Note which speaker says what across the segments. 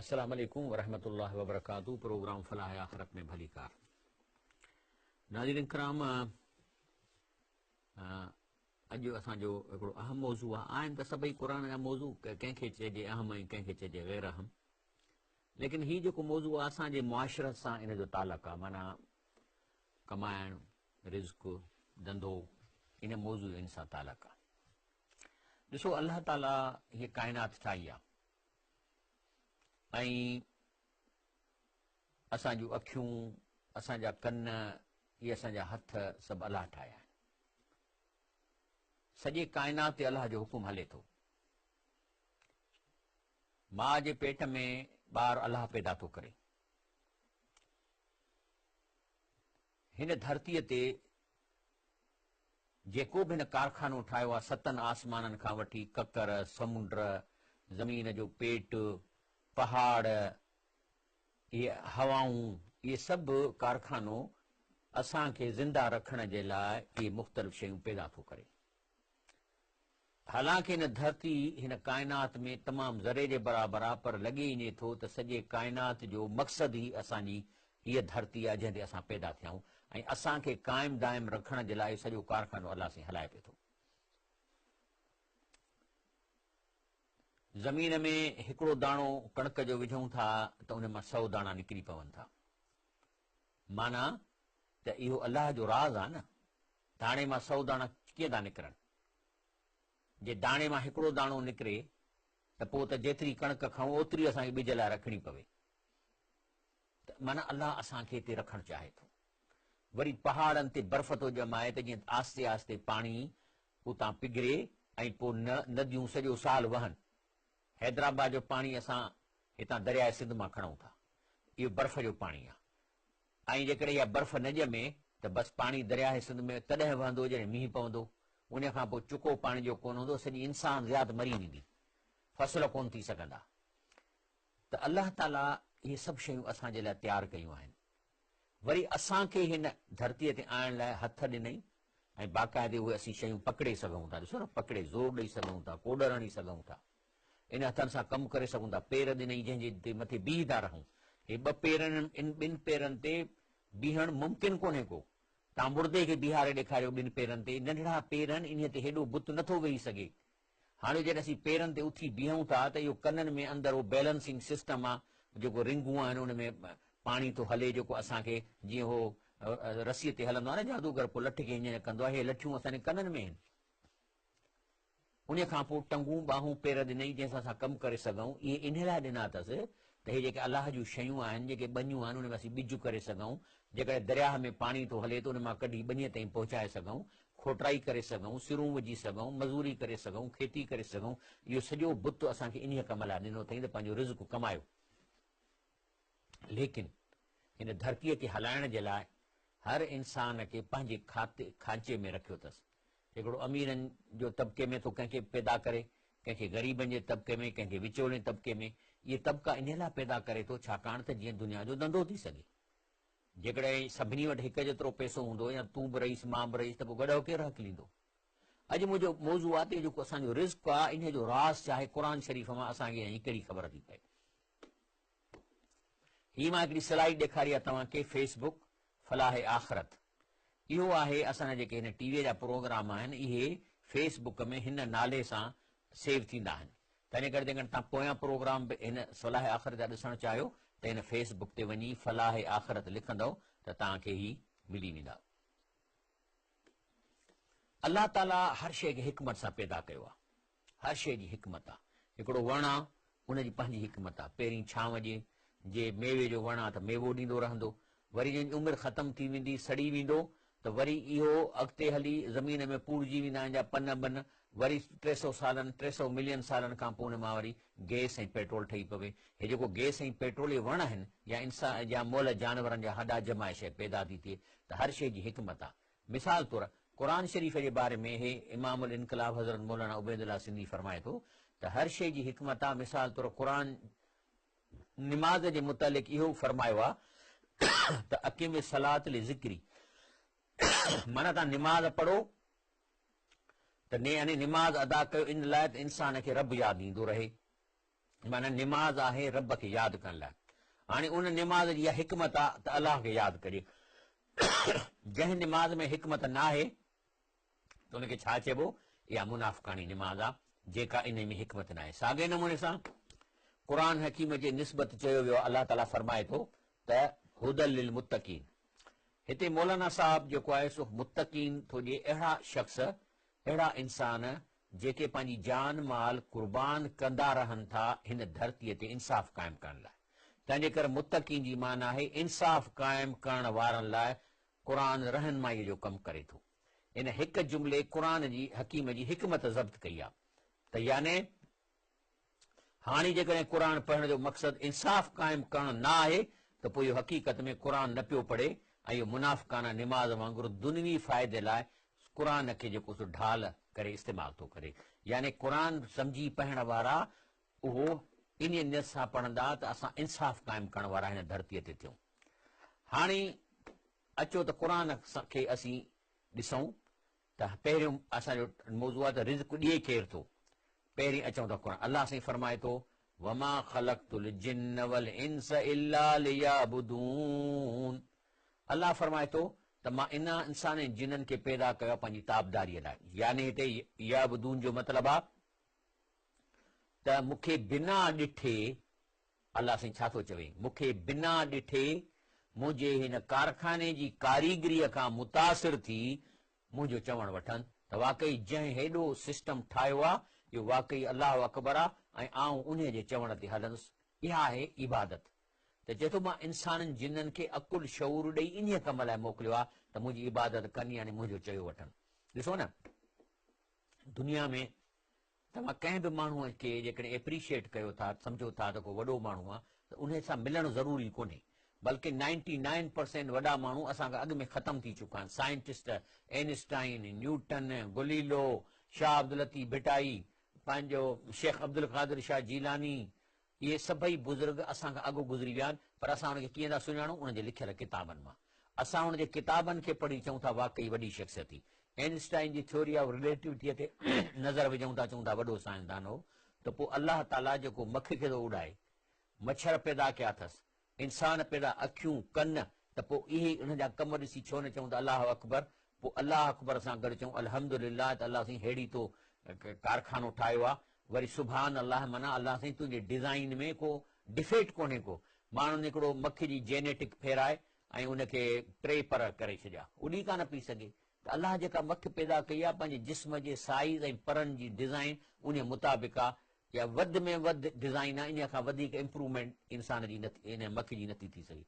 Speaker 1: السلام عليڪم ورحمة الله وبرڪاته پروگرام فلاح آخرت ۾ ڀليڪار ناظرين کرام اڄ اسان جو هڪڙو اهم موضوع آهي آهن ته سڀئي قرآن جا موضوع ڪنهن کي چئجي اهم ۽ ڪنهن کي چئجي غير اهم ليڪن هي جيڪو موضوع آهي اسان جي معاشرت سان ان جو تعلق آهي معنيٰ ڪمائڻ رزق ڌنڌو ان موضوع جو ان سان تعلق آهي ڏسو الله تعاليٰ هي ڪائنات ٺاهي آهي ۽ اسان جون اکيون، اسان جا ڪن، اهي اسان جا هٿ سڀ الله ٺاهيا آهن. سڄي ڪائنات تي الله جو حڪم هلي ٿو. ماء جي پيٽ ۾ ٻار الله پيدا ٿو ڪري. هن ڌرتيء تي جيڪو به هن ڪارخانو ٺاهيو آهي، ستن آسمانن کان وٺي ڪڪر، سمنڊ، زمين جو پيٽ، پهاڙ، اهي هوائون، اهي سڀ ڪارخانو اسان کي زنده رکڻ جي لاء اهي مختلف شيون پيدا ٿو ڪري. حالانڪ هن ڌرتي هن ڪائنات ۾ تمام ذري جي برابر آ پر لڳي ائين ٿو ته سڄي ڪائنات جو مقصد ئي اسان جي هيء ڌرتي آ جنهن تي اسان پيدا ٿيا آهيون ۽ اسان کي قائم دائم رکڻ جي لاء اهو سڄو ڪارخانو الله سائين هلائي پيو ٿو. زمين ۾ هڪڙو داڻو ڪڻڪ جو وجهون ٿا ته ان مان سئو داڻا نڪري پون ٿا. معنيٰ ته اهو الله جو راز آ نه. داڻي مان سئو داڻا ڪيئن ٿا نڪرن؟ جي داڻي مان هڪڙو داڻو نڪري ته پوء ته جيتري ڪڻڪ کائون اوتري اسان کي ٻج لاء رکڻي پوي. ته معنيٰ الله اسان کي هتي رکڻ چاهي ٿو. وري پهاڙن تي برف ٿو ڄمائي ته جيئن آهستي آهستي پاڻي اتان پگهري ۽ پوء نديون سڄو سال وهن. حيدرآباد جو پاڻي اسان هتان درياء سنڌ مان کڻون ٿا. اهو برف جو پاڻي آهي. ۽ جيڪڏهن اها برف نه ڄمي ته بس پاڻي درياهه سنڌ ۾ تڏهن وهندو جڏهن مينهن پوندو. ان کان پوء چڪو پاڻي جو ڪونه هوندو، سڄي انسان زيات مري ويندي. فصل ڪونه ٿي سگهندا. ته الله تعاليٰ اهي سڀ شيون اسان جي لاء تيار ڪيون آهن. وري اسان کي هن ڌرتيء تي آڻڻ لاء هٿ ڏنئي ۽ باقاعدي اهي اسين شيون پڪڙي سگهون ٿا. ڏسو نه پڪڙي زور ڏئي سگهون ٿا، ڪوڏر هڻي سگهون ٿا. ان هٿن سان ڪم ڪري سگهون ٿا. پير ڏنئي جنهن جي تي مٿي بيهي ٿا رهون. هي ٻه پير آهن، ان ٻن پيرن تي بيهڻ ممڪن ڪونهي ڪو. توهان مڙدي کي بيهاري ڏيکاريو ٻن پيرن تي، ننڍڙا پير آهن، انهيء تي هيڏو بت نٿو ويهي سگهي. هاڻي جڏهن اسين پيرن تي اٿي بيهون ٿا ته اهو ڪنن ۾ اندر اهو بيلنسنگ سسٽم آ، جيڪو رنگون آهن ان ۾ پاڻي ٿو هلي جيڪو اسان کي جيئن هو رسيء تي هلندو آهي نه جادوگر پوء لٺ کي هيئن ڪندو آهي، هي لٺيون اسان جي ڪنن ۾ آهن. انهيء کان پوء ٽنگون، ٻانهون، پير ڏنئي، جنهن سان اسان ڪم ڪري سگهون. اهي انهيء لاء ڏنا اٿس ته هي جيڪي الله جون شيون آهن، جيڪي ٻنيون آهن، انهن ۾ اسين ٻج ڪري سگهون. جيڪڏهن درياهه ۾ پاڻي ٿو هلي ته ان مان ڪڍي ٻنيء تائين پهچائي سگهون، کوٽرائي ڪري سگهون، سرون وجهي سگهون، مزوري ڪري سگهون، کيتي ڪري سگهون. اهو سڄو بت اسان کي انهيء ڪم لاء ڏنو اٿئي ته پنهنجو رزق ڪمايو. ليڪن هن ڌرتيء کي هلائڻ جي لاء هر انسان کي پنهنجي کاتي کانچي ۾ رکيو اٿس. هڪڙو اميرن جو طبقي ۾ ٿو ڪنهن کي پيدا ڪري، ڪنهن کي غريبن جي طبقي ۾، ڪنهن کي وچولي طبقي ۾. اهي طبقا انهيء لاء پيدا ڪري ٿو ڇاڪاڻ ته جيئن دنيا جو ڌنڌو ٿي سگهي. جيڪڏهن سڀني وٽ هڪ جيترو پئسو هوندو يا تون به رئيس مان به رئيس ته پوء گڏهه ڪير هڪليندو؟ اڄ منهنجو موضوع آهي ته جيڪو اسان جو رزق آهي انهيء جو راز ڇا آهي؟ قرآن شريف مان اسان کي هي ڪهڙي خبر ٿي پئي؟ هي مان هڪڙي سلائيڊ ڏيکاري آهي توهان کي فيس بڪ فلاح آخرت اهو آهي اسان جا جيڪي هن ٽي وي جا پروگرام آهن اهي فيس بڪ ۾ هن نالي سان سيو ٿيندا آهن تنهن ڪري جيڪڏهن توهان پويان پروگرام به هن فلاح آخرت جا ڏسڻ چاهيو ته هن فيس بڪ تي وڃي فلاح آخرت لکندؤ ته توهان کي هي ملي ويندا. الله تعالي هر شيء کي حڪمت سان پيدا ڪيو آهي. هر شيء جي حڪمت آ. هڪڙو وڻ آ، ان جي پنهنجي حڪمت آ. پهرين ڇانو جي، جي ميوي جو وڻ آ ته ميوو ڏيندو رهندو. وري جنهن جي عمر ختم ٿي ويندي، سڙي ويندو ته وري اهو اڳتي هلي زمين ۾ پورجي ويندا ان جا پن ٻن، وري 300 سالن، 300 ملين سالن کان پوء ان مان وري گئس ۽ پيٽرول ٺهي پوي. هي جيڪو گئس ۽ پيٽرول اهي وڻ آهن يا انسان يا مئل جانورن جا هڏا جمائي شيء پيدا ٿي ٿئي ته هر شيء جي حڪمت آ. مثال طور، قرآن شريف جي باري ۾ هي امام الانقلاب حضرت مولانا عبيدالله سنڌي فرمائي ٿو ته هر شيء جي حڪمت آ، مثال طور قرآن نماز جي متعلق اهو فرمايو آ ته اقم الصلاة لذڪري معنيٰ توهان نماز پڙهو ته يعني نماز ادا ڪيو ان لاء ته انسان کي رب ياد ايندو رهي. معنيٰ نماز آهي رب کي ياد ڪرڻ لاء. هاڻي ان نماز جي اها حڪمت آ ته الله کي ياد ڪجي. جنهن نماز ۾ حڪمت ناهي ته ان کي ڇا چئبو؟ اها منافقاڻي نماز آ جيڪا انهي ۾ حڪمت ناهي. ساڳئي نموني سان قرآن حڪيم جي نسبت چيو ويو آ الله تعاليٰ فرمائي ٿو ته هدي للمتقين. هتي مولانا صاحب جيڪو آهي سو متقين ٿو ڏئي اهڙا شخص اهڙا انسان جيڪي پنهنجي جان مال قربان ڪندا رهن ٿا هن ڌرتيء تي انصاف قائم ڪرڻ لاء. تنهنجي ڪري متقين جي معنيٰ آهي انصاف قائم ڪرڻ وارن لاء قرآن رهنمائيء جو ڪم ڪري ٿو. ان هڪ جملي قرآن جي حڪيم جي حڪمت ضبط ڪئي آهي ته يعني هاڻي جيڪڏهن قرآن پڙهڻ جو مقصد انصاف قائم ڪرڻ نه آهي ته پوء اهو حقيقت ۾ قرآن نه پيو پڙهي ۽ اهو منافقانه نماز وانگر دنوي فائدي لاء قرآن کي جيڪو سو ڍال ڪري استعمال ٿو ڪري. يعني قرآن سمجهي پڙهڻ وارا اهو انهيء نيت سان پڙهندا ته اسان انصاف قائم ڪرڻ وارا هن ڌرتيء تي ٿيون. هاڻي اچو ته قرآن کي اسين ڏسون ته پهريون اسان جو موضوع آهي ته رزق ڏئي ڪير ٿو؟ پهرين اچون ٿا قرآن الله سائين فرمائي ٿو وما خلقت الجن والانس الا ليعبدون الله فرمائي ٿو ته مان ان انسان ۽ جنن کي پيدا ڪيو آهي پنهنجي تابعداريء لاء يعني هتي يعبدون جو مطلب آهي ته مون کي بنا ڏٺي الله سائين ڇا ٿو چوي؟ مون کي بنا ڏٺي منهنجي هن ڪارخاني جي ڪاريگريء کان متاثر ٿي منهنجو چوڻ وٺن ته واقعي جنهن هيڏو سسٽم ٺاهيو آ، اهو واقعي الله اڪبر آ ۽ آئون انهيء جي چوڻ تي هلندس. اها آهي عبادت. ته چئي ٿو مان انسانن جنن کي عقل شعور ڏئي انهيء ڪم لاء موڪليو آ ته منهنجي عبادت ڪن يعني منهنجو چيو وٺن. ڏسو نه دنيا ۾ توهان ڪنهن به ماڻهوء کي جيڪڏهن ايپريشيئيٽ ڪيو ٿا، سمجهو ٿا ته ڪو وڏو ماڻهو آهي ته انهيء سان ملڻ ضروري ڪونهي. بلڪه نائنٽي نائن پرسينٽ وڏا ماڻهو اسان کان اڳ ۾ ختم ٿي چڪا آهن. سائنٽسٽ، اينسٽائن، نيوٽن، گليلو، شاهه عبداللطيف ڀٽائي، پنهنجو شيخ عبدالقادر شاهه جيلاني، اهي سڀئي بزرگ اسان کان اڳ گذري ويا آهن، پر اسان انهن کي ڪيئن ٿا سڃاڻون؟ انهن جي لکيل ڪتابن مان. اسان انهن جي ڪتابن کي پڙهي چئون ٿا واقعي وڏي شخصيت هئي. اينسٽائن جي ٿيوري آف رليٽوٽيء تي نظر وجهون ٿا چئون ٿا وڏو سائنسدان هو ته پوء الله تعاليٰ جيڪو مک کي ٿو اڏائي، مڇر پيدا ڪيا اٿس، انسان پيدا اکيون، ڪن، ته پوء اهي انهن جا ڪم ڏسي ڇو نه چئون ته الله اڪبر، پوء الله اڪبر سان گڏ چئون الحمد لله ته الله سائين ههڙي تو ڪارخانو ٺاهيو آ، وري سبحان الله معنيٰ الله سائين تنهنجي ڊزائين ۾ ڪو ڊفيڪٽ ڪونهي ڪو، ماڻهن هڪڙو مک جي جينيٽڪ ڦيرائي ۽ ان کي ٽي پر ڪري ڇڏيا، اڏي ڪانه پئي سگهي ته الله جيڪا مک پيدا ڪئي آ پنهنجي جسم جي سائيز ۽ پرن جي ڊزائين انهي مطابق آ، يا وڌ ۾ وڌ ڊزائين آهي انهيء کان وڌيڪ امپروومينٽ انسان جي نه ان مک جي نٿي ٿي سگهي.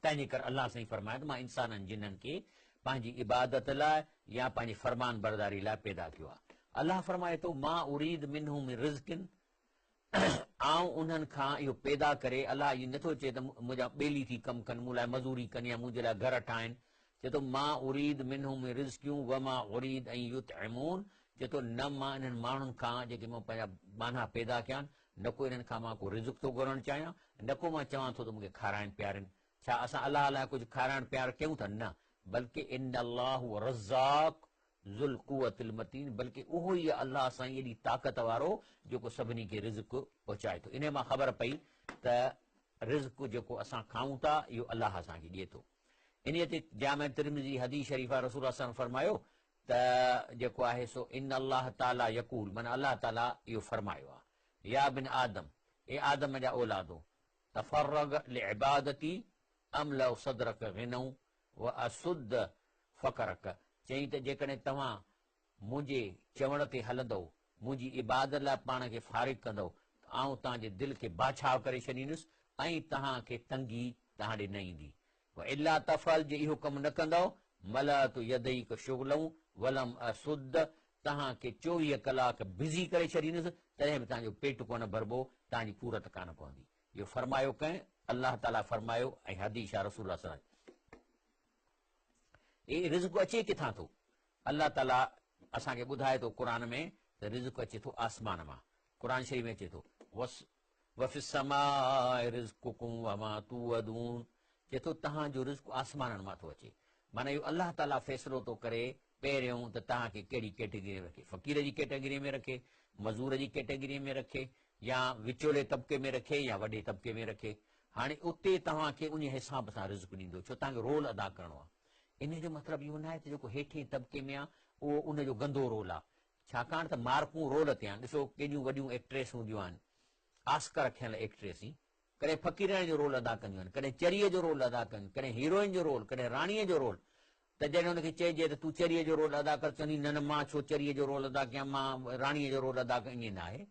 Speaker 1: تنهن جي ڪري الله سائين فرمايو ته مان انسانن جنن کي پنهنجي عبادت لاء يا پنهنجي فرمان برداري لاء پيدا ڪيو آهي. الله فرمائي ٿو ما اريد منهم من رزق آئون انهن کان اهو پيدا ڪري الله اهو نٿو چئي ته منهنجا ٻيلي ٿي ڪم ڪن مون لاء مزوري ڪن يا منهنجي لاء گهر ٺاهن چئي ٿو ما اريد منهم من رزق وما اريد ان يطعمون چئي ٿو نه مان انهن ماڻهن کان جيڪي مون پنهنجا ٻانها پيدا ڪيا آهن نه ڪو انهن کان مان ڪو رزق ٿو گهرڻ چاهيان نه ڪو مان چوان ٿو ته مون کي کارائن پيارين ڇا اسان الله لاء ڪجهه کارائڻ پيارڻ ڪيون ٿا نه بلڪه ان الله هو الرزاق ذو القوة المتين بلڪه اهو ئي الله سائين ايڏي طاقت وارو جيڪو سڀني کي رزق پهچائي ٿو انهي مان خبر پئي ته رزق جيڪو اسان کائون ٿا اهو الله اسان کي ڏئي ٿو انهيء تي جامع ترمذي حديث شريف آهي رسول الله صلي الله عليه وسلم فرمايو ته جيڪو آهي سو ان الله تعالي يقول معنيٰ الله تعالي اهو فرمايو آهي يا ابن آدم اي آدم جا اولادو تفرغ لعبادتي املأ صدرک غنيٰ واسد فقرک چيائين ته جيڪڏهن توهان منهنجي چوڻ تي هلندؤ، منهنجي عبادت لاء پاڻ کي فارغ ڪندؤ ته آئون توهان جي دل کي بادشاهه ڪري ڇڏيندس ۽ توهان کي تنگي توهان ڏي نه ايندي. والا تفعل جي اهو ڪم نه ڪندؤ، ملأت يديک شغلا ولم اسد توهان کي 24 ڪلاڪ بزي ڪري ڇڏيندس، تڏهن به توهان جو پيٽ ڪونه ڀربو، توهان جي پورت ڪانه پوندي. اهو فرمايو ڪنهن؟ الله تعاليٰ فرمايو ۽ حديث آهي رسول الله صلي الله عليه وسلم. هي رزق اچي ڪٿان ٿو؟ الله تعاليٰ اسان کي ٻڌائي ٿو قرآن ۾ ته رزق اچي ٿو آسمان مان. قرآن شريف ۾ اچي ٿو وفي السماء رزقڪم وما توعدون چئي ٿو توهان جو رزق آسمانن مان ٿو اچي. معنيٰ اهو الله تعاليٰ فيصلو ٿو ڪري پهريون ته توهان کي ڪهڙي ڪيٽيگري ۾ رکي، فقير جي ڪيٽيگري ۾ رکي، مزور جي ڪيٽيگري ۾ رکي يا وچولي طبقي ۾ رکي يا وڏي طبقي ۾ رکي. هاڻي اتي توهان کي انهي حساب سان رزق ڏيندو، ڇو توهان کي رول ادا ڪرڻو آهي. انهي جو مطلب اهو ناهي ته جيڪو هيٺين طبقي ۾ آهي اهو ان جو گندو رول آهي، ڇاڪاڻ ته مارڪون رول تي آهن. ڏسو ڪيڏيون وڏيون ايڪٽريس هونديون آهن، آسڪر کنيل ايڪٽريسين، ڪڏهن فقيرياڻي جو رول ادا ڪنديون آهن، ڪڏهن چريء جو رول ادا ڪنديون، ڪڏهن هيروئن جو رول، ڪڏهن راڻيء جو رول. ته جڏهن ان کي چئجي ته تون چريء جو رول ادا ڪر، چوندي نه نه مان ڇو چريء جو رول ادا ڪيان، مان راڻيء جو رول ادا ڪيان، ائين نه آهي.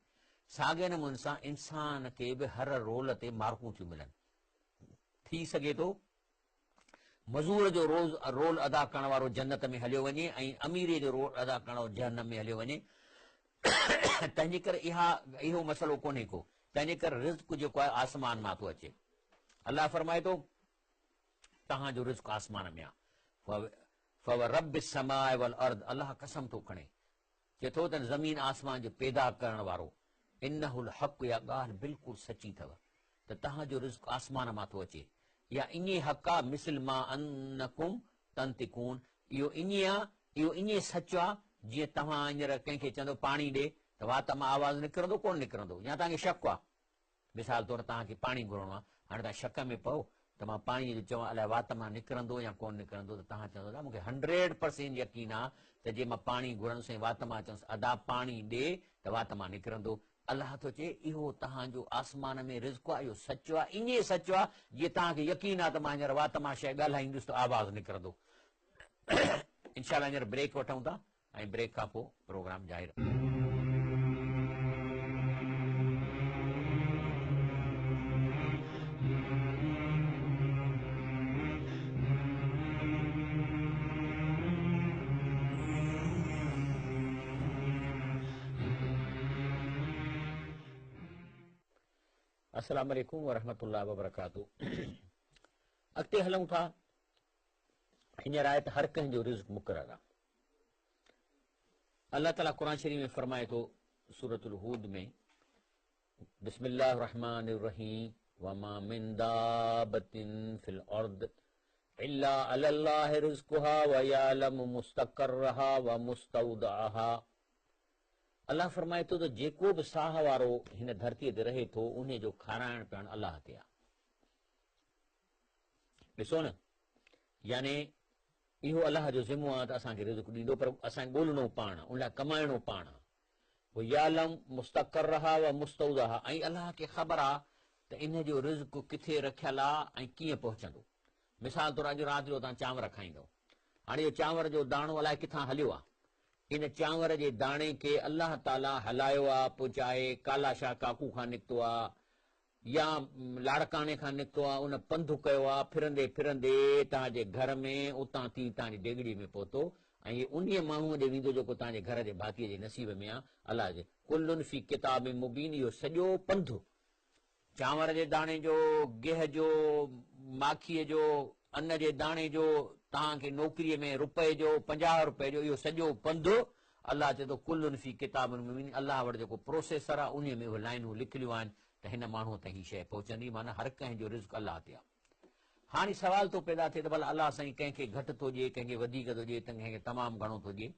Speaker 1: ساڳئي نموني سان انسان کي به هر رول تي مارڪون ٿيون ملن. ٿي سگهي ٿو مزور جو روز رول ادا ڪرڻ وارو جنت ۾ هليو وڃي ۽ اميريء جو رول ادا ڪرڻ وارو جهنم ۾ هليو وڃي. تنهنجي ڪري اها اهو مسئلو ڪونهي ڪو. تنهنجي ڪري رزق جيڪو آهي آسمان مان ٿو اچي. الله فرمائي ٿو توهان جو رزق آسمان ۾ آهي. فورب السماء والارض الله قسم ٿو کڻي چئي ٿو ته زمين آسمان جو پيدا ڪرڻ وارو انه الحق اها ڳالهه بلڪل سچي اٿو ته توهان جو رزق آسمان مان ٿو اچي اها ائين حق آ مثل ما انڪم تنطقون اهو ائين آ اهو ائين سچ آ جيئن توهان هينئر ڪنهن کي چوندو پاڻي ڏي ته وات مان آواز نڪرندو ڪونه نڪرندو يا توهان کي شڪ آ مثال طور توهان کي پاڻي گهرڻو آهي، هاڻي توهان شڪ ۾ پئو ته مان پاڻيء جو چوان الائي وات مان نڪرندو يا ڪونه نڪرندو ته توهان چوندو ته مون کي هنڊريڊ پرسينٽ يقين آهي ته جي مان پاڻي گهرندس ۽ وات مان چوندس ادا پاڻي ڏي ته وات مان نڪرندو. الله ٿو چئي اهو توهان جو آسمان ۾ رزق آهي، اهو سچ آهي، ائين سچ آهي جيئن توهان کي يقين آهي ته مان هينئر وات مان شيء ڳالهائيندس ته آواز نڪرندو. انشاء الله هينئر بريڪ وٺون ٿا. ۽ بريڪ کان پوء پروگرام جاري رهندو. السلام عليڪم ورحمة الله وبرڪاته اڳتي هلون ٿا هينئر آهي ته هر ڪنهن جو رزق مقرر آهي الله تعالي قرآن شريف ۾ فرمائي ٿو سورة الهود ۾ بسم الله الرحمن الرحيم وما من دابة في الأرض إلا على الله رزقها ويعلم مستقرها ومستودعها الله فرمائي ٿو ته جيڪو به ساهه وارو هن ڌرتيء تي رهي ٿو انهي جو کارائڻ پيئڻ الله تي آهي ڏسو نه يعني اهو الله جو ذمو آهي ته اسان کي رزق ڏيندو پر اسان کي ڳولڻو پاڻ آهي، ان لاء ڪمائڻو پاڻ آهي. ويعلم مستقرها ومستودعها ۽ الله کي خبر آهي ته ان جو رزق ڪٿي رکيل آهي ۽ ڪيئن پهچندو. مثال طور اڄ رات جو توهان چانور کائيندؤ. هاڻي اهو چانور جو داڻو الائي ڪٿان هليو آهي. ان چانور جي داڻي کي الله تعاليٰ هلايو آهي پوء چاهي ڪالا شاهه ڪاڪو کان نڪتو آهي يا لاڙڪاڻي کان نڪتو آ، ان پنڌ ڪيو آ، ڦرندي ڦرندي توهان جي گهر ۾، اتان ٿي توهان جي ديڳڙي ۾ پهتو ۽ هي انهيء ماڻهوء ڏي ويندو جيڪو توهان جي گهر جي ڀاتيء جي نصيب ۾ آ، الله جي، ڪل في ڪتاب مبين اهو سڄو پنڌ، چانور جي داڻي جو، گيهه جو، ماکيء جو، ان جي داڻي جو، توهان کي نوڪريء ۾ رپئي جو، 50 رپئي جو، اهو سڄو پنڌ، الله چئي ٿو، ڪل في ڪتاب مبين الله وٽ جيڪو پروسيسر آ، انهيء ۾ اهي لائنون لکليون آهن ته هن ماڻهوء تائين هي شيء پهچندي، معنيٰ هر ڪنهن جو رزق الله تي آهي. هاڻي سوال ٿو پيدا ٿئي ته ڀلا الله سائين ڪنهن کي گهٽ ٿو ڏئي، ڪنهن کي وڌيڪ ٿو ڏئي ته ڪنهن کي تمام گهڻو ٿو ڏئي.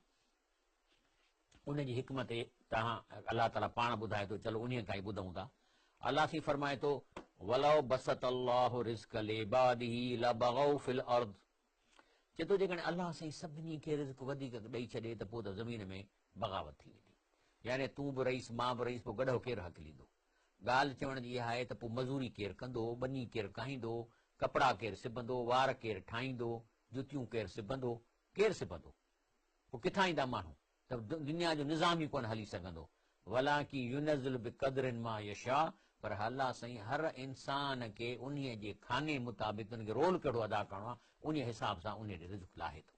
Speaker 1: ان جي حڪمت توهان الله تعاليٰ پاڻ ٻڌائي ٿو، چلو انهيء کان ئي ٻڌون ٿا. الله سائين فرمائي ٿو، ولو بسط الله رزق لعباده لبغوا في الارض چئي ٿو جيڪڏهن الله سائين سڀني کي رزق وڌيڪ ڏئي ڇڏي ته پوء ته زمين ۾ بغاوت ٿي ويندي. يعني تون به رئيس مان به رئيس پوء گڏهه ڪير هڪليندو؟ ڳالهه چوڻ جي اها آهي ته پوء مزوري ڪير ڪندو، ٻني ڪير ڪاهيندو، ڪپڙا ڪير سبندو، وار ڪير ٺاهيندو، جتيون ڪير سبندو، ڪير سبندو؟ پوء ڪٿان ايندا ماڻهو؟ ته دنيا جو نظام ئي ڪونه هلي سگهندو. ولڪن ينزل بقدر ما يشاء پر الله سائين هر انسان کي انهيء جي خاني مطابق ان کي رول ڪهڙو ادا ڪرڻو آهي، انهيء حساب سان انهيء ڏي رزق لاهي ٿو.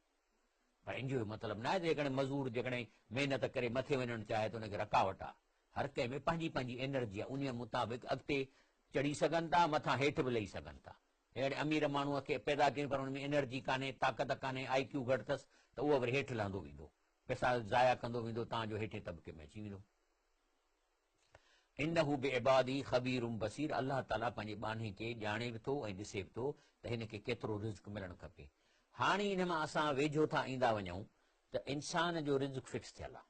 Speaker 1: پر ان جو اهو مطلب ناهي ته جيڪڏهن مزور جيڪڏهن محنت ڪري مٿي وڃڻ چاهي ته ان کي رڪاوٽ آهي. هر ڪنهن ۾ پنهنجي پنهنجي انرجي آهي، انهيء مطابق اڳتي چڙهي سگهن ٿا، مٿان هيٺ به لهي سگهن ٿا. اهڙي امير ماڻهوء کي پيدا ڪيون پر ان ۾ انرجي ڪانهي، طاقت ڪانهي، آء ڪيو گهٽ اٿس ته اهو وري هيٺ لهندو ويندو، پئسا ضايع ڪندو ويندو تان جو هيٺين طبقي ۾ اچي ويندو. انه بعباده خبير بصير الله تعاليٰ پنهنجي ٻانهي کي ڄاڻي به ٿو ۽ ڏسي به ٿو ته هن کي ڪيترو رزق ملڻ کپي. هاڻي ان مان اسان ويجهو ٿا ايندا وڃون ته انسان جو رزق فڪس ٿيل آ.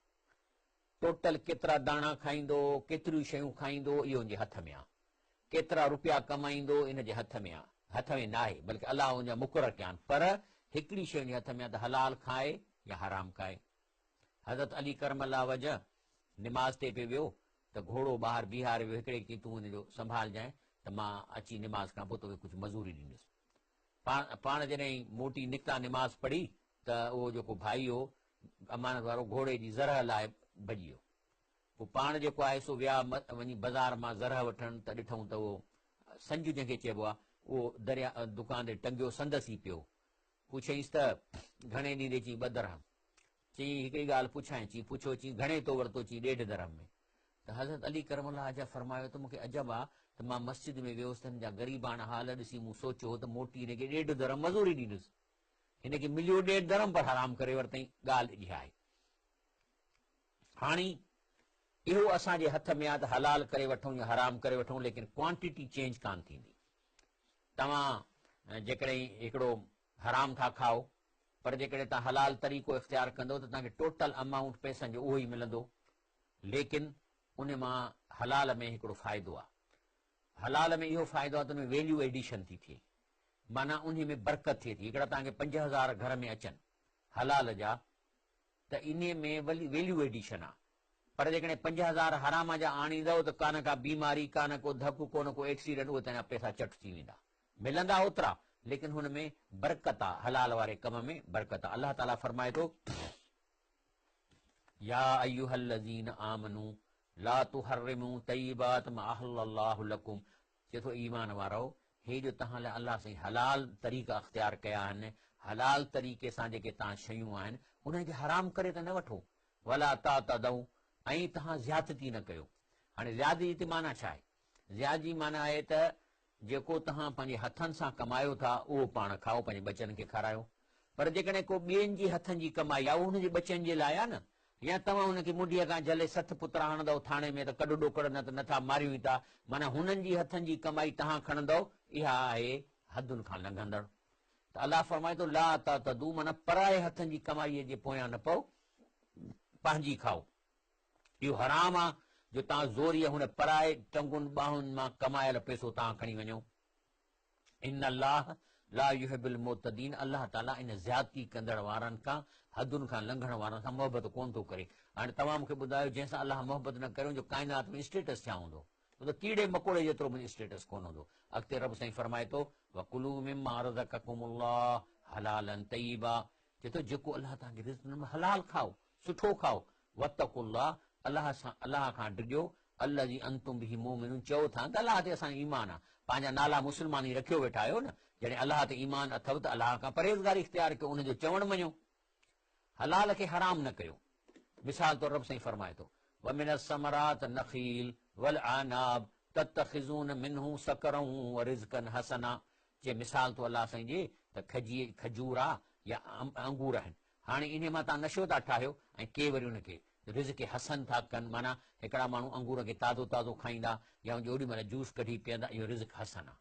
Speaker 1: ٽوٽل ڪيترا داڻا کائيندو، ڪيتريون شيون کائيندو اهو ان جي هٿ ۾ آ. ڪيترا روپيا ڪمائيندو ان جي هٿ ۾ آ. هٿ ۾ ناهي بلڪه الله ان جا مقرر ڪيا آهن پر هڪڙي شيء ان جي هٿ ۾ آ ته حلال کائي يا حرام کائي. حضرت علي ڪرم الله وجه نماز تي پئي ويو ته گهوڙو ٻاهر بيهاري ويو هڪڙي کي تون ان جو سنڀالجانء ته مان اچي نماز کان پوء توکي ڪجهه مزوري ڏيندس. پاڻ جڏهن موٽي نڪتا نماز پڙهي ته اهو جيڪو ڀائي هو امانت وارو گهوڙي جي زرهه لاهي ڀڄي ويو. پوء پاڻ جيڪو آهي سو ويا وڃي بزار مان زرهه وٺڻ ته ڏٺئون ته اهو سنج جنهن کي چئبو آهي اهو دريا دڪان تي ٽنگيو سندس ئي پيو. پڇيائينس ته گهڻي ڏيندي؟ چيائين ٻه درهم. چيائين هڪڙي ڳالهه پڇانء؟ چيائين پڇو. چيائين گهڻي تو ورتو؟ چيائين ڏيڍ درهم ۾. ته حضرت علي ڪرم الله وجهه فرمايو ته مون کي عجب آ ته مان مسجد ۾ ويو هوس ته هن جا غريباڻا حال ڏسي مون سوچيو هو ته موٽي هن کي ڏيڍ درهم مزوري ڏيندس. هن کي مليو ڏيڍ درهم پر حرام ڪري ورتائين. ڳالهه اها آهي. هاڻي اهو اسان جي هٿ ۾ آ ته حلال ڪري وٺون يا حرام ڪري وٺون ليڪن ڪوانٽيٽي چينج ڪانه ٿيندي. توهان جيڪڏهن هڪڙو حرام ٿا کائو پر جيڪڏهن توهان حلال طريقو اختيار ڪندو ته توهان کي ٽوٽل امائونٽ پئسن جو اهو ئي ملندو ليڪن ان مان حلال ۾ هڪڙو فائدو آهي. حلال ۾ اهو فائدو آهي ته ان ۾ ويليو ايڊيشن ٿي ٿئي معنيٰ انهي ۾ برڪت ٿئي ٿي. هڪڙا توهان کي 5000 گهر ۾ اچن حلال جا ته انهي ۾ ويليو ايڊيشن آهي پر جيڪڏهن 5000 حرام جا آڻيندؤ ته ڪا نه ڪا بيماري، ڪا نه ڪو ڌڪ، ڪو نه ڪو ايڪسيڊنٽ اهي تنهنجا پئسا چٽ ٿي ويندا. ملندا اوترا ليڪن هن ۾ برڪت آ، حلال واري ڪم ۾ برڪت آ. الله تعاليٰ فرمائي ٿو، يا ايها الذين آمنوا لا تحرموا طيبات ما احل الله لڪم، چئي ٿو ايمان وارؤ! هي جو توهان لاء الله سائين حلال طريقا اختيار ڪيا آهن، حلال طريقي سان جيڪي توهان شيون آهن، انهن کي حرام ڪري ته نه وٺو، ولا تعتدوا ۽ توهان زيادتي نه ڪيو. هاڻي زيادتي جي معنيٰ ڇا آهي؟ زيادتي جي معنيٰ آهي ته جيڪو توهان پنهنجي هٿن سان ڪمايو ٿا اهو پاڻ کائو، پنهنجي ٻچن کي کارايو. پر جيڪڏهن ڪو ٻين جي هٿن جي ڪمائي آهي اهو هن جي ٻچن جي لاء آهي نه، يا توهان هن کي منڍيء کان جهلي سٿ پترا هڻندؤ ٿاڻي ۾ ته ڪڍ ڏوڪڙ نه ته نٿا ماريون ئي ٿا، معنيٰ هنن جي هٿن جي ڪمائي توهان کڻندؤ، اها آهي حدن کان لنگهندڙ. ته الله فرمائي ٿو لا تعتدوا معنيٰ پرائي هٿن جي ڪمائيء جي پويان نه پئو، پنهنجي کائو. اهو حرام آ جو توهان زوريء هن پرائي ٽنگن ٻانهن مان ڪمايل پئسو توهان کڻي وڃو. ان الله لا يحب المعتدين الله تعالي ان زيادتي ڪندڙ وارن کان، حدن کان لنگهڻ وارن سان محبت ڪونه ٿو ڪري. هاڻي توهان مون کي ٻڌايو جنهن سان الله محبت نه ڪري ان جو ڪائنات ۾ اسٽيٽس ڇا هوندو؟ اهو ته ڪيڙي مڪوڙي جيترو به اسٽيٽس ڪونه هوندو. اڳتي رب سائين فرمائي ٿو وڪلوا مما رزقڪم الله حلالا طيبا چئي ٿو جيڪو الله توهان کي رزق ڏنو حلال کائو، سٺو کائو، واتقوا الله الله سان الله کان ڊڄو الذي انتم به مؤمنون چئو ٿا ته الله تي اسان جو ايمان آ، پنهنجا نالا مسلمان ئي رکيو ويٺا آهيو نه، جڏهن الله تي ايمان اٿو ته الله کان پرهيزگاري اختيار ڪيو ان جو چوڻ مڃو، حلال کي حرام نه ڪيو. مثال طور رب سائين فرمائي ٿو، ومن الثمرات النخيل والاعناب تتخذون منه سڪرا ورزقا حسنا چي مثال ٿو الله سائين ڏئي ته کجي کجور آ يا انگور آهن هاڻي انهي مان توهان نشو ٿا ٺاهيو ۽ ڪي وري ان کي رزق حسن ٿا ڪن معنيٰ هڪڙا ماڻهو انگور کي تازو تازو کائيندا يا ان جو اوڏي مهل جوس ڪڍي پيئندا اهو رزق حسن آ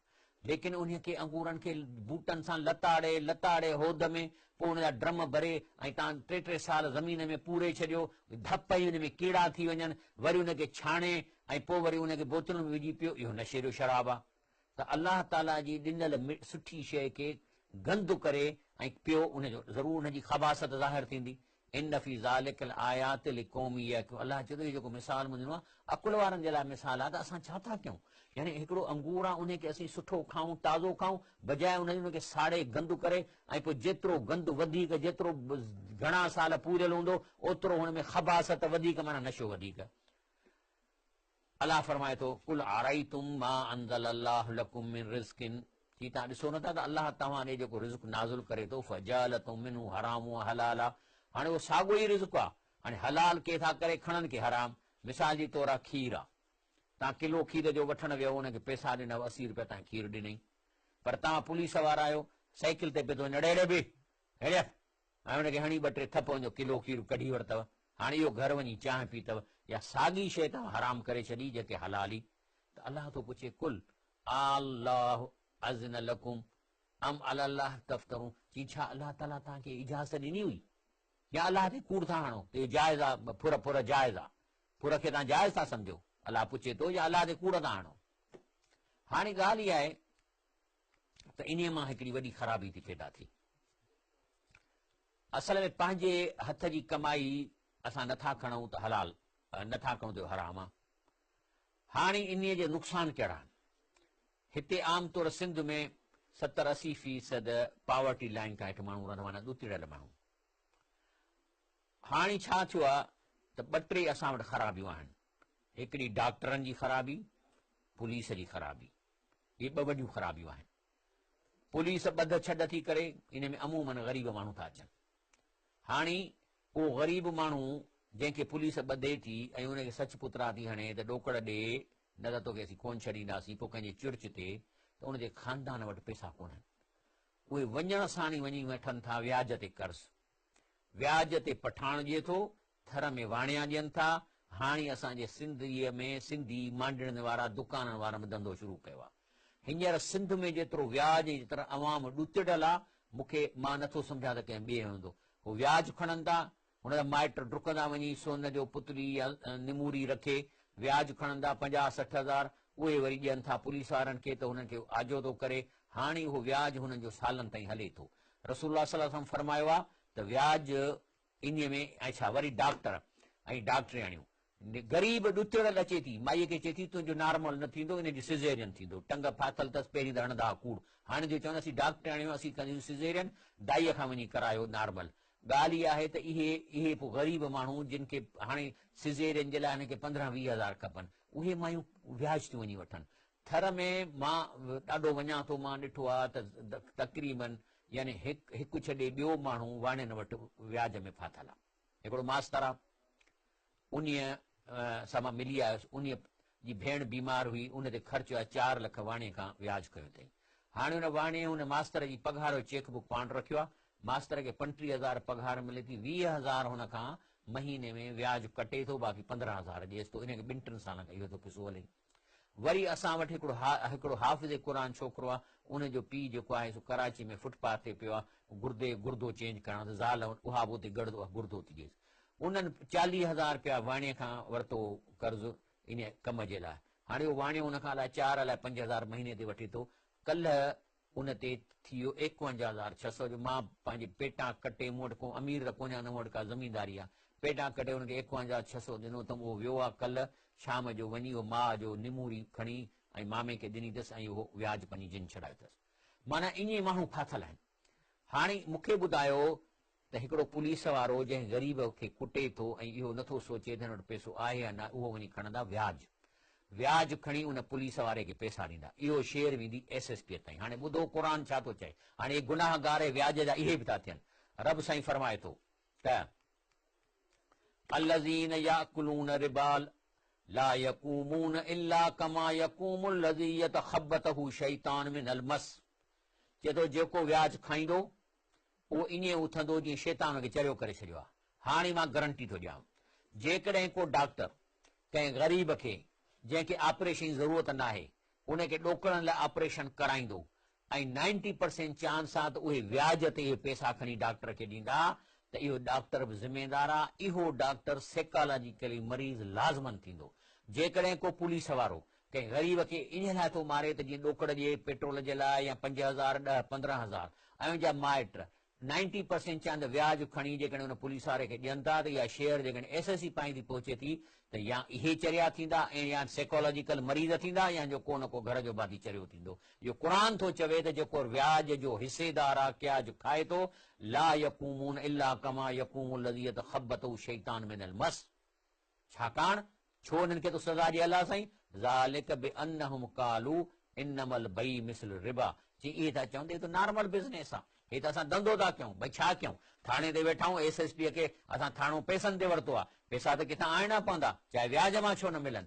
Speaker 1: ليڪن انهي کي انگورن کي بوٽن سان لتاڙي لتاڙي هود ۾ پوء ان جا ڊرم ڀري ۽ توهان ٽي ٽي سال زمين ۾ پوري ڇڏيو ڌپ پئي ان ۾ ڪيڙا ٿي وڃن وري ان کي ڇاڻي ۽ پوء وري ان کي بوتلن ۾ وجهي پيو اهو نشي جو شراب آ ته الله تعاليٰ جي ڏنل سٺي شيء کي گند ڪري ۽ پيو ان جو ضرور ان جي خباثت ظاهر ٿيندي. ان في ذلک لآيات لقوم يعقلون الله چئي ٿو هي جيڪو مثال مون ڏنو آهي عقل وارن جي لاء مثال آهي ته اسان ڇا ٿا ڪيون يعني هڪڙو انگور آهي ان کي اسين سٺو کائون تازو کائون بجاء ان جي ان کي ساڙي گند ڪري ۽ پوء جيترو گند وڌيڪ جيترو گهڻا سال پوريل هوندو اوترو هن ۾ خباثت وڌيڪ معنيٰ نشو وڌيڪ. الله فرمائي ٿو، قل ارائيتم ما انزل الله لڪم من رزق چي توهان ڏسو نٿا ته الله توهان ڏي جيڪو رزق نازل ڪري ٿو فجعلتم منه حراما وحلالا هاڻي اهو ساڳيو ئي رزق آهي هاڻي حلال ڪي ٿا ڪري کڻن ڪي حرام مثال جي طور آهي کير آهي توهان ڪلو کير جو وٺڻ ويو ان کي پئسا ڏنو 80 روپيا توهان کير ڏنئي پر توهان پوليس وارا آهيو سائيڪل تي پيو ٿو وڃي اڙي اڙي بي هيڙي ۽ ان کي هڻي ٻه ٽي ٿڦ ان جو ڪلو کير ڪڍي ورتو. هاڻي اهو گهر وڃي چانهه پيتو يا ساڳي شيء توهان حرام ڪري ڇڏي جيڪي حلال هئي ته الله ٿو پڇي قل آلله اذن لڪم ام علی الله تفترون چي ڇا الله تعالي توهان کي اجازت ڏني هئي؟ يا الله تي ڪوڙ ٿا هڻو ته اهو جائز آ، ڦر ڦر جائز آ، ڦر کي توهان جائز ٿا سمجهو، الله پڇي ٿو يا الله تي ڪوڙ ٿا هڻو. هاڻي ڳالهه اها آهي ته انهيء مان هڪڙي وڏي خرابي ٿي پيدا ٿئي. اصل ۾ پنهنجي هٿ جي ڪمائي اسان نٿا کڻون ته حلال، نٿا کڻون ته اهو حرام آ. هاڻي انهيء جي نقصان ڪهڙا آهن؟ هتي عام طور سنڌ ۾ ستر 80 فيصد پاورٽي لائين کان هيٺ ماڻهو رهندا معنيٰ ڏتڙيل ماڻهو. هاڻي ڇا ٿيو آ ته ٻه ٽي اسان وٽ خرابيون آهن. هڪڙي ڊاڪٽرن جي خرابي، پوليس جي خرابي. اهي ٻه وڏيون خرابيون آهن. پوليس ٻڌ ڇڏ ٿي ڪري، ان ۾ عموماً غريب ماڻهو ٿا اچن. هاڻي اهو غريب ماڻهو جنهن کي پوليس ٻڌي ٿي ۽ ان کي سچ پترا ٿي هڻي ته ڏوڪڙ ڏي نه ته توکي اسين ڪونه ڇڏينداسين، پوء ڪنهن جي چرچ تي ته ان جي خاندان وٽ پئسا ڪونهن. اهي وڃڻ ساڻ ئي وڃي وٺن ٿا وياج تي قرض. وياج تي پٺاڻ ڏئي ٿو، ٿر ۾ واڻيا ڏين ٿا، هاڻي اسان جي سنڌيء ۾ سنڌي مانڊڻين وارا دڪانن وارن به ڌنڌو شروع ڪيو آ. هينئر سنڌ ۾ جيترو وياج ۽ جيترا عوام ڏتڙيل آ، مون کي مان نٿو سمجهان ته ڪنهن ٻئي هوندو. هو وياج کڻن ٿا، هن جا مائٽ ڊڪندا وڃي سون جو پتلي يا نموري رکي وياج کڻندا 50 60 هزار، اهي وري ڏين ٿا پوليس وارن کي ته هنن کي آجو ٿو ڪري، هاڻي اهو وياج هنن جو سالن تائين هلي ٿو. رسول الله صلي الله عليه وسلم فرمايو آ ته وياج انهيء ۾ ۽ ڇا وري ڊاڪٽر ۽ ڊاڪٽرياڻيون. غريب ڏتڙيل اچي ٿي، مائيء کي چئي ٿي تنهنجو نارمل نه ٿيندو، ان جو سيزيرين ٿيندو. ٽنگ ڦاٿل اٿس، پهرين ته هڻندا ها ڪوڙ، هاڻي ٿيون چون اسين ڊاڪٽرياڻيون اسين ڪنديون سيزيرين، دائيء کان وڃي ڪرايو نارمل. ڳالهه اها آهي ته اهي اهي پوء غريب ماڻهو جن کي هاڻي سيزيرين جي لاء هنن کي 15 20 هزار کپن، اهي مايون وياج ٿيون وڃي وٺن. ٿر ۾ مان ڏاڍو وڃان ٿو، مان ڏٺو آهي ته تقريبن يعني هڪ هڪ ڇڏي ٻيو ماڻهو واڻين وٽ وياج ۾ ڦاٿل آهي. هڪڙو ماستر آهي، انهيء سان مان ملي آيس، انهيء جي ڀيڻ بيمار هئي، ان تي خرچ آيو 4 لک واڻيي کان وياج کنيو اٿئي. هاڻي ان واڻيي ان ماستر جي پگهار جو چيڪ بڪ پاڻ رکيو آهي، ماستر کي 35 هزار پگهار ملي ٿي، 20 هزار هن کان مهيني ۾ وياج ڪٽي ٿو، باقي 15 هزار ڏئيس ٿو، ان کي ٻن ٽن سالن کان اهو ٿو قصو هلي. وري اسان وٽ هڪڙو حافظ قرآن ڇوڪرو آهي، ان جو پيء جيڪو آهي سو ڪراچي ۾ فٽ پاٿ تي پيو آهي، گردي گردو چينج ڪرائڻو اٿس، زال اها به اتي گردو ٿي ڏئيس. انهن 40 هزار رپيا واڻيي کان ورتو قرض ان ڪم جي لاء. هاڻي اهو واڻيو ان کان الائي 4 الائي 5 هزار مهيني تي وٺي ٿو. ڪلهه ان تي ٿي ويو 51600 جو مان پنهنجي پيٽان ڪٽي، مون وٽ ڪو امير ته ڪونهي نه مون وٽ ڪا زمينداري آ، پيٽان ڪٽي ان کي 51600 ڏنو اٿم، اهو ويو آ ڪلهه شام جو وڃي اهو ماء جو نموري کڻي ۽ مامي کي ڏني اٿس ۽ اهو وياج پنهنجي جن ڇڏايو اٿس. معنيٰ ائين ئي ماڻهو ڦاٿل آهن. هاڻي مون کي ٻڌايو ته هڪڙو پوليس وارو جنهن غريب کي ڪٽي ٿو ۽ اهو نٿو سوچي ته هن وٽ پئسو آهي يا نه، اهو وڃي کڻندا وياج. وياج کڻي ان پوليس واري کي پئسا ڏيندا. اهو شعر ويندي ايس ايس پيء تائين. هاڻي ٻڌو قرآن ڇا ٿو چئي. هاڻي اهي گناهگار وياج جا اهي به ٿا ٿين. رب سائين فرمائي ٿو ته. الذين ياڪلون الربا لا يقومون الا ڪما يقوم الذي يتخبطه الشيطان من المس. چئي ٿو جيڪو وياج کائيندو اهو ائين اٿندو جيئن شيطان ان کي چريو ڪري ڇڏيو آهي. هاڻي مان گرنٽي ٿو ڏيانو، جيڪڏهن ڪو ڊاڪٽر ڪنهن غريب کي جنهن کي آپريشن جي ضرورت ناهي، ان کي ڏوڪڙن لاء آپريشن ڪرائيندو ۽ نائنٽي پرسينٽ چانس آهي ته اهي وياج تي اهي پئسا کڻي ڊاڪٽر کي ڏيندا ته اهو ڊاڪٽر به ذميدار آهي، اهو ڊاڪٽر سيڪالاجيڪلي مريض لازمن ٿيندو. جيڪڏهن ڪو پوليس وارو ڪنهن غريب کي انهيء لاء ٿو ماري ته جيئن ڏوڪڙ ڏئي پيٽرول جي لاء يا 5 هزار، 10، 15 هزار ۽ ان جا مائٽ نائنٽي پرسينٽ چند وياج کڻي جيڪڏهن ان پوليس واري کي ڏين ٿا ته اها شيئر جيڪڏهن ايس ايس سي پائين ٿي پهچي ٿي ته يا اهي چريا ٿيندا ۽ يا سيڪالاجيڪل مريض ٿيندا يا جو ڪو نه ڪو گهر جو ڀاتي چريو ٿيندو. اهو قرآن ٿو چوي ته جيڪو وياج جو حصيدار آ قياج کائي ٿو لا يقومون الا ڪما يقوم الذي يتخبطه الشيطان من المس. ڇاڪاڻ ڇو انهن کي ٿو سزا ڏئي الله سائين، ذلک بانهم قالوا انما البيع مثل الربا، چي اهي ٿا چون ته هي ته نارمل بزنيس آ، هي ته اسان ڌنڌو ٿا ڪيون، ڀئي ڇا ڪيون، ٿاڻي تي ويٺا آهيون، ايس ايس پي کي اسان ٿاڻو پئسن تي ورتو آ، پئسا ته ڪٿان آڻڻا پوندا، چاهي وياج مان ڇو نه ملن،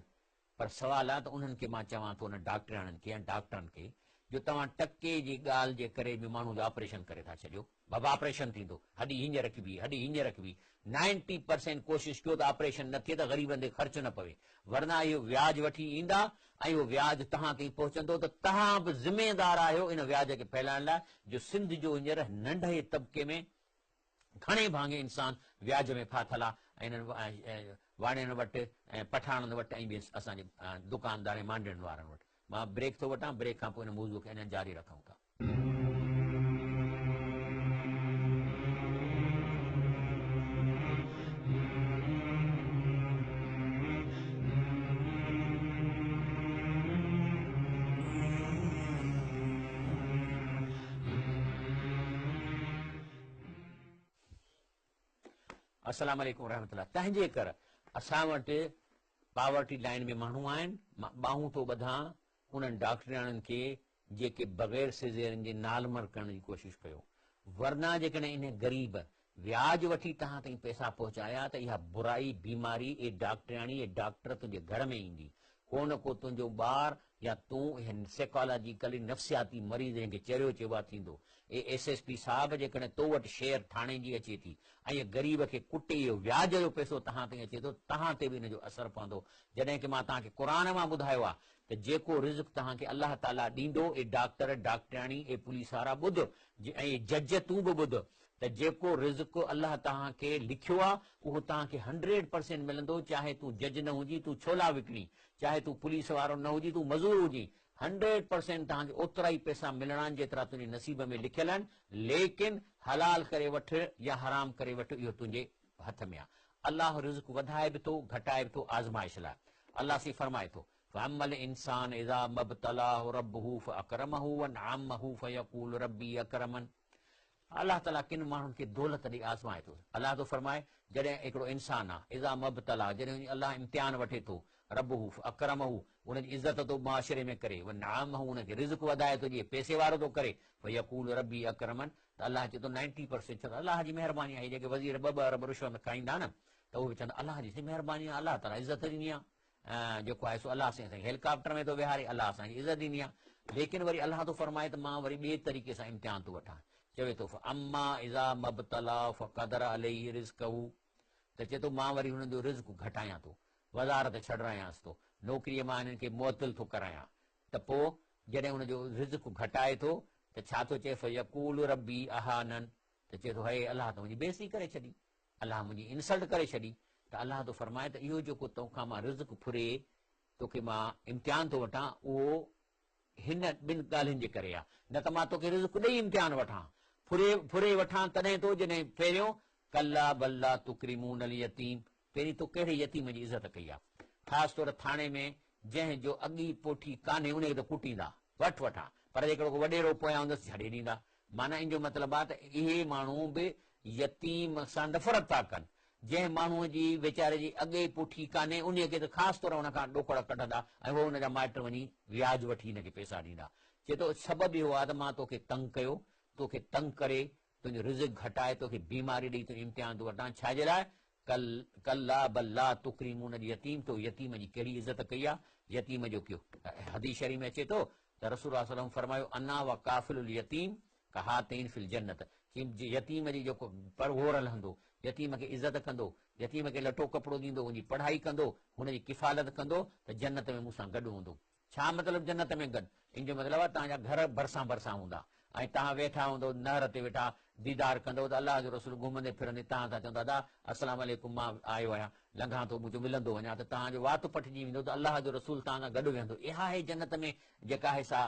Speaker 1: پر سوال آ ته انهن کي مان چوان ٿو انهن ڊاڪٽرياڻين کي يا ڊاڪٽرن کي جو توهان ٽڪي جي ڳالهه جي ڪري به ماڻهو جو آپريشن ڪري ٿا ڇڏيو، بابا آپريشن ٿيندو، هڏي هينئر رکبي، هڏي هينئر رکبي، نائنٽي پرسينٽ ڪوشش ڪيو ته آپريشن نه ٿئي ته غريبن تي خرچ نه پوي، ورنه اهو وياج وٺي ايندا ۽ اهو وياج توهان تائين پهچندو ته توهان به ذميدار آهيو ان وياج کي ڦهلائڻ لاء جو سنڌ جو هينئر ننڍي طبقي ۾ گهڻي ڀاڱي انسان وياج ۾ ڦاٿل آ ۽ انهن واڻين وٽ ۽ پٺاڻن وٽ ۽ ٻين اسان جي دڪاندار ۽ مانڊين وارن وٽ. مان بريڪ ٿو وٺان، بريڪ کان پوء ان موضوع کي اڃا جاري رکون ٿا. السلام عليڪم ورحمة الله تنهن جي ڪر اسان وٽ پاورٽي لائن ۾ ماڻهو آهن مان ٻانهون ٿو ٻڌان انهن ڊاڪٽرياڻين کي جيڪي بغير سيزيرين جي نالمر ڪرڻ جي ڪوشش ڪيو ورنه جيڪڏهن انهي غريب وياج وٺي توهان تائين پئسا پهچايا ته اها برائي بيماري اي ڊاڪٽرياڻي اي ڊاڪٽر تنهنجي گهر ۾ ايندي ڪو نه ڪو تنهنجو ٻار يا تون اهي سيڪالاجيڪلي نفسياتي مريض جنهن کي چريو چئبو آهي ٿيندو. اي ايس ايس پي صاحب جيڪڏهن تو وٽ شيئر ٿاڻي جي اچي ٿي ۽ اهي غريب کي ڪٽي اهو وياج جو پئسو توهان تائين اچي ٿو توهان تي به ان جو اثر پوندو جڏهن ڪه مان توهان کي قرآن مان ٻڌايو آهي ته جيڪو رزق توهان کي الله تعالي ڏيندو اي ڊاڪٽر ڊاڪٽرياڻي اي پوليس وارا ٻڌ ۽ اي جج تون به ٻڌ ته جيڪو رزق الله توهان کي لکيو آ اهو توهان کي هنڊريڊ پرسينٽ ملندو چاهي تون جج نه هجين تون ڇولا وڪڻين چاهي تون پوليس وارو نه هجين تون مزور هجين هنڊريڊ پرسينٽ توهان کي اوترا ئي پئسا ملڻا آهن جيترا تنهنجي نصيب ۾ لکيل آهن ليڪن حلال ڪري وٺ يا حرام ڪري وٺ اهو تنهنجي هٿ ۾ آ الله رزق وڌائي به ٿو گهٽائي به ٿو آزمائش لاء الله سائين فرمائي ٿو فاما الانسان اذا ما ابتلاه ربه فاڪرمه ونعمه فيقول ربي اڪرمن الله تعاليٰ ڪن ماڻهن کي دولت ڏئي آزمائي ٿو. الله ٿو فرمائي، جڏهن هڪڙو انسان آ، اذا ما ابتلاه، جڏهن الله امتحان وٺي ٿو، ربه فاڪرمه، ان جي عزت ٿو معاشري ۾ ڪري، ونعمه، ان کي رزق وڌائي ٿو ڏئي، پئسي وارو ٿو ڪري، فيقول ربي اڪرمن، ته الله چئي ٿو نائنٽي پرسينٽ چوندا الله جي مهرباني آهي، جيڪي وزير ٻه ٻه ارب رشوت کائيندا نه ته اهي به چوندا الله جي مهرباني آهي، الله تعاليٰ عزت ڏني آهي. جيڪو آهي سو الله سائين اسان کي هيلڪاپٽر ۾ ٿو ويهاري الله اسان کي عزت ڏني آهي ليڪن وري الله ٿو فرمائي ته مان وري ٻئي طريقي سان امتحان ٿو وٺان چوي ٿو اما اذا مبتلا فقدر عليه رزقه ته چئي ٿو مان وري هن جو رزق گهٽايان ٿو وزارت ڇڏرايانس ٿو نوڪريء مان هنن کي معطل ٿو ڪرايان ته پوء جڏهن هن جو رزق گهٽائي ٿو ته ڇا ٿو چئي فيقول ربي اهانن ته چئي ٿو هي الله ته منهنجي بيعزتي ڪري ڇڏي الله منهنجي انسلٽ ڪري ڇڏي ته الله ٿو فرمائي ته اهو جيڪو تو کان مان رزق ڦري توکي مان امتحان ٿو وٺان اهو هن ٻن ڳالهين جي ڪري آهي نه ته مان توکي رزق ڏئي امتحان وٺان ڦري ڦري وٺان تڏهن ٿو جڏهن پهريون ڪلا بل لا تڪرمون اليتيم پهرين تو ڪهڙي يتيم جي عزت ڪئي آهي خاص طور ٿاڻي ۾ جنهن جو اڳي پوٺي ڪانهي ان کي ته ڪٽيندا وٺ وٺان پر جيڪڏهن ڪو وڏيرو پويان هوندس ڇڏي ڏيندا معنيٰ ان جو مطلب آهي ته اهي ماڻهو به يتيم سان نفرت ٿا ڪن. جنهن ماڻهوء جي ويچاري جي اڳي پٺي ڪانهي، انهيء کي ته خاص طور ان کان ڏوڪڙ ڪڍندا ۽ هو ان جا مائٽ وڃي وياج وٺي هن کي پئسا ڏيندا. چئي ٿو، سبب اهو آهي ته مان توکي تنگ ڪيو، توکي تنگ ڪري، تنهنجو رزق گهٽائي، توکي بيماري ڏئي تنهنجو امتحان ٿو وٺان، ڇا جي لاء؟ ڪلا بل لا تڪرمون اليتيم، تو يتيم جي ڪهڙي عزت ڪئي آهي؟ يتيم جو ڪيو. حديث شريف ۾ اچي ٿو ته رسول الله صلي الله عليه وسلم فرمايو، انا وڪافل اليتيم ڪهاتين في الجنت، چيم يتيم جي جيڪو پرگهور لهندو، يتيم کي عزت ڪندو، يتيم کي لٽو ڪپڙو ڏيندو، ان جي پڙهائي ڪندو، هن جي ڪفالت ڪندو ته جنت ۾ مون سان گڏ هوندو. ڇا مطلب جنت ۾ گڏ؟ ان جو مطلب آهي توهان جا گهر ڀرسان ڀرسان هوندا ۽ توهان ويٺا هوندؤ نهر تي ويٺا ديدار ڪندؤ ته الله جو رسول گهمندي ڦرندي توهان سان چوندو ادا السلام عليڪم مان آيو آهيان لنگهان ٿو مون چيو ملندو وڃان ته توهان جو وات پٽجي ويندو ته الله جو رسول توهان سان گڏ ويهندو اها آهي جنت ۾ جيڪا آهي سا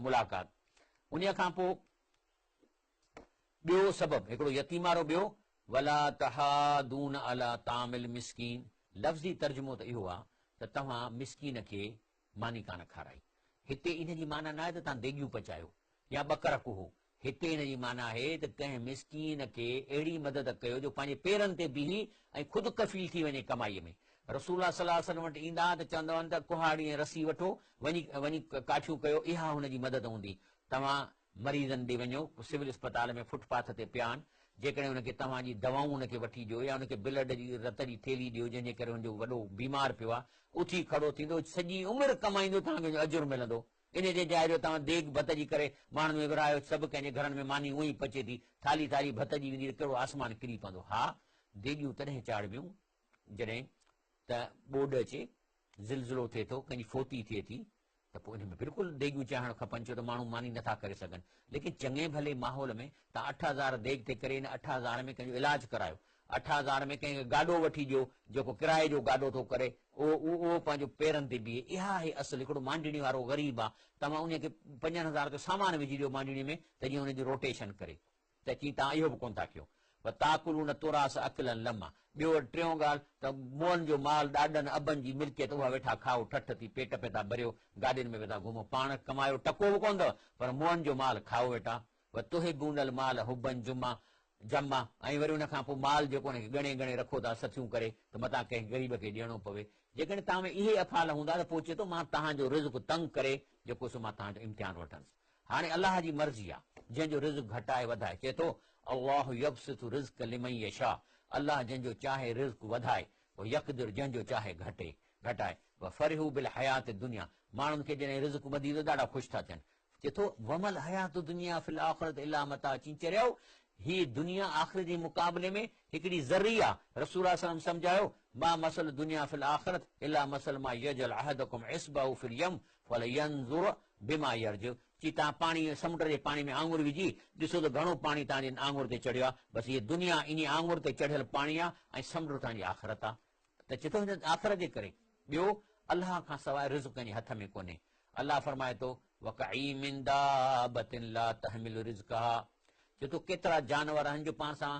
Speaker 1: ملاقات انهيء کان پوء ٻيو سبب هڪڙو يتيم وارو ٻيو ولا تحاضون علي طعام المسڪين لفظي ترجمو ته اهو آهي ته توهان مسڪين کي ماني ڪانه کارائي. هتي ان جي معنيٰ ناهي ته توهان ديڳيون پچايو يا ٻڪر ڪهو. هتي ان جي معنيٰ آهي ته ڪنهن مسڪين کي اهڙي مدد ڪيو جو پنهنجي پيرن تي بيهي ۽ خود ڪفيل ٿي وڃي ڪمائيء ۾. رسول الله صلي الله عليه وسلم وٽ ايندا ته چوندا هئن ته ڪهاڙي ۽ رسي وٺو، وڃي وڃي ڪاٺيون ڪيو، اها هن جي مدد هوندي. توهان مريضن ڏي وڃو، سول اسپتال ۾ فٽ پاٿ تي پيا آهن، جيڪڏهن ان کي توهان جي دوائون ان کي وٺي ڏيو يا ان کي بلڊ جي رت جي ٿيلهي ڏيو جنهن جي ڪري هن جو وڏو بيمار پيو آهي، اٿي کڙو ٿيندو، سڄي عمر ڪمائيندو توهان کي ان جو اجر ملندو. ان جي جاء جو توهان ديڳ ڀت جي ڪري ماڻهن ۾ ورهايو، سڀ ڪنهن جي گهرن ۾ ماني اونئين ئي پچي ٿي، ٿالهي ٿالهي ڀت جي ويندي ته ڪهڙو آسمان ڪري پوندو. ها، ديڳيون تڏهن چاڙهبيون جڏهن ته ٻوڏ اچي، زلزلو ٿئي ٿو، ڪنهن جي فوتي ٿئي ٿي. ته پوء ان ۾ بلڪل ديڳيون چاڙهڻ کپن ڇو ته ماڻهو ماني نٿا ڪري سگهن. ليڪن چڱي ڀلي ماحول ۾ توهان 8000 ديڳ تي ڪري ان 8000 ۾ ڪنهن جو علاج ڪرايو، 8000 ۾ ڪنهن کي گاڏو وٺي ڏيو جيڪو ڪرائي جو گاڏو ٿو ڪري اهو اهو پنهنجو پيرن تي بيهي. اها آهي اصل. هڪڙو مانڊڻي وارو غريب آ توهان انهي کي 5000 جو سامان وجهي ڏيو مانڊڻي ۾ ته جيئن ان جي روٽيشن ڪري. ته چي توهان اهو به ڪونه ٿا ڪيو. وتاڪلون التراث اڪلا لما ٻيو وري ٽيون ڳالهه ته مئن جو مال ڏاڏن ابن جي ملڪيت اها ويٺا کائو ٺٺ ٿي پيٽ پئي ٿا ڀريو گاڏين ۾ ويٺا گهمو پاڻ ڪمايو ٽڪو به ڪونه اٿو پر مئن جو مال کائو ويٺا. وتحبون المال حبا جما جما ۽ وري ان کان پوء مال جيڪو ان کي ڳڻي ڳڻي رکو ٿا سٿيون ڪري ته متان ڪنهن غريب کي ڏيڻو پوي. جيڪڏهن توهان ۾ اهي افعال هوندا ته پوء چئي ٿو مان توهان جو رزق تنگ ڪري جيڪو سو مان توهان جو امتحان وٺندس. هاڻي الله جي مرضي آ جنهن جو رزق گهٽائي وڌائي، چئي ٿو، الله يبسط الرزق لمن يشاء الله جنهن جو چاهي رزق وڌائي، ويقدر جنهن جو چاهي گهٽي، گهٽائي، وفرحوا بالحياة الدنيا ماڻهن کي جڏهن رزق وڌي ٿو ڏاڍا خوش ٿا ٿين، چئي ٿو، وما الحياة الدنيا في الاخرة الا متاع چين چريائو هي دنيا آخرت جي مقابلي ۾ هڪڙي ذري آ، رسول الله صلعم سمجهايو، ما مثل الدنيا في الاخرة الا مثل ما يجعل احدڪم اصبعه في اليم فلينظر بما يرجع چي توهان پاڻي سمنڊ جي پاڻي ۾ آڱر وجهي ڏسو ته گهڻو پاڻي توهان جي آڱر تي چڙهيو آهي بس هيء دنيا انهي آڱر تي چڙهيل پاڻي آهي ۽ سمنڊ توهان جي آخرت آهي ته چي ٿو هن آخرت جي ڪري ٻيو الله کان سواء رزق ڪنهن جي هٿ ۾ ڪونهي الله فرمائي ٿو وڪعي من دابة لا تحمل رزقها چي ٿو ڪيترا جانور آهن جو پاڻ سان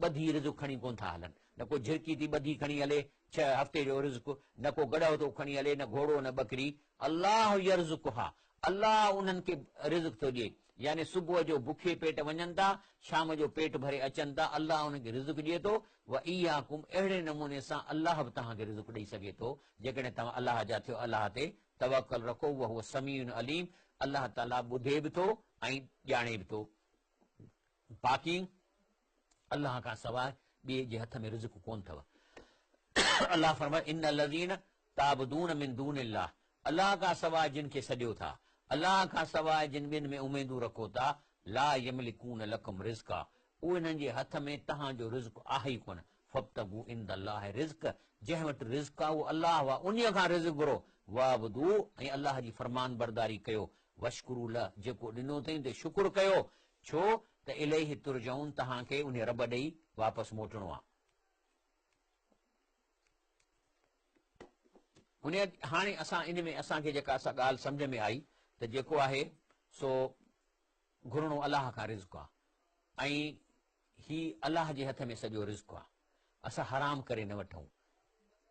Speaker 1: ٻڌي رزق کڻي ڪونه ٿا هلن نه ڪو جهرڪي ٿي ٻڌي کڻي هلي ڇهه هفتي جو رزق، نه ڪو گڏهه ٿو کڻي هلي، نه گهوڙو نه ٻڪري، الله يرزقها، الله انهن کي رزق ٿو ڏئي، يعني صبح جو بکي پيٽ وڃن ٿا، شام جو پيٽ ڀري اچن ٿا، الله انهن کي رزق ڏئي ٿو، واياڪم اهڙي نموني سان الله به توهان کي رزق ڏئي سگهي ٿو، جيڪڏهن توهان الله جا ٿيو الله تي توڪل رکو، وهو السميع العليم، الله تعاليٰ ٻڌي به ٿو ۽ ڄاڻي به ٿو. باقي الله کان سواء ٻئي جي هٿ ۾ رزق ڪونه اٿو. الله فرمايو ان الذين تعبدون من دون الله الله کان سواء جن کي سڏيو ٿا، الله کان سواء جن ٻين ۾ اميدون رکو ٿا، لا يملڪون لڪم رزقا اهي انهن جي هٿ ۾ توهان جو رزق آهي ئي ڪونه، فابتغوا عند الله الرزق جنهن وٽ رزق آهي اهو الله آهي انهيء کان رزق گهرو، واعبدوه ۽ الله جي فرمانبرداري ڪيو، واشڪروا له جيڪو ڏنو اٿئي ان تي شڪر ڪيو، ڇو ته اليه ترجعون توهان کي انهي رب ڏي واپس موٽڻو آهي. انهي هاڻي اسان ان ۾ اسان کي جيڪا اسان ڳالهه سمجهه ۾ آئي ته جيڪو آهي سو گهرڻو الله کان رزق آهي ۽ هي الله جي هٿ ۾ سڄو رزق آهي اسان حرام ڪري نه وٺون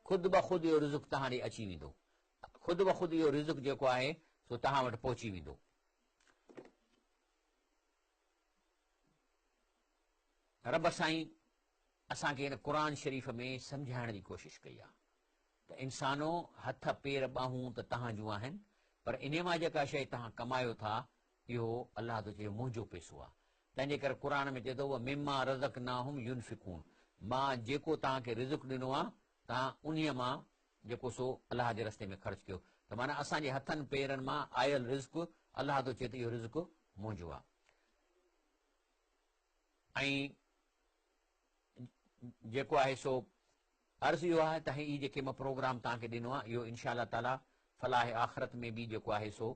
Speaker 1: خود بخود اهو رزق توهان ڏي اچي ويندو خود بخود اهو رزق جيڪو آهي سو توهان وٽ پهچي ويندو. رب سائين اسان کي هن قرآن شريف ۾ سمجهائڻ جي ڪوشش ڪئي آهي ته انسانو هٿ پير ٻانهون ته توهان جون آهن پر انهي مان جيڪا شيء توهان ڪمايو ٿا اهو الله ٿو چئي منهنجو پئسو آهي تنهن جي ڪري قرآن ۾ چئي ٿو ومما رزقناهم ينفقون مان جيڪو توهان کي رزق ڏنو آهي توهان انهي مان جيڪو سو الله جي رستي ۾ خرچ ڪيو ته معنيٰ اسان جي هٿن پيرن مان آيل رزق الله ٿو چئي ته اهو رزق منهنجو آهي ۽ جيڪو آهي سو عرض اهو آهي ته هي جيڪي مان پروگرام توهان کي ڏنو آهي اهو انشاء الله تعالي فلاح آخرت ۾ به جيڪو آهي سو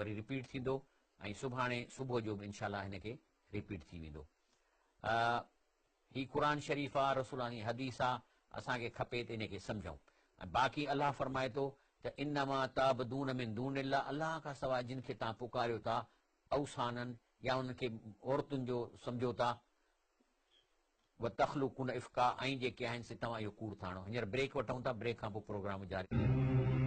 Speaker 1: وري رپيٽ ٿيندو ۽ سڀاڻي صبح جو به انشاء الله هن کي رپيٽ ٿي ويندو. هي قرآن شريف آ، رسول الله جي حديث آ، اسان کي کپي ته ان کي سمجهون ۽ باقي الله فرمائي ٿو ته انما تعبدون من دون الله الله کان سواء جن کي توهان پڪاريو ٿا اوثانن يا انهن کي عورتن جو سمجهو ٿا وتخلقون افڪا ۽ جيڪي آهن سي توهان اهو ڪوڙ ٿا هڻو. هينئر بريڪ وٺون ٿا، بريڪ کان پوء پروگرام جاري.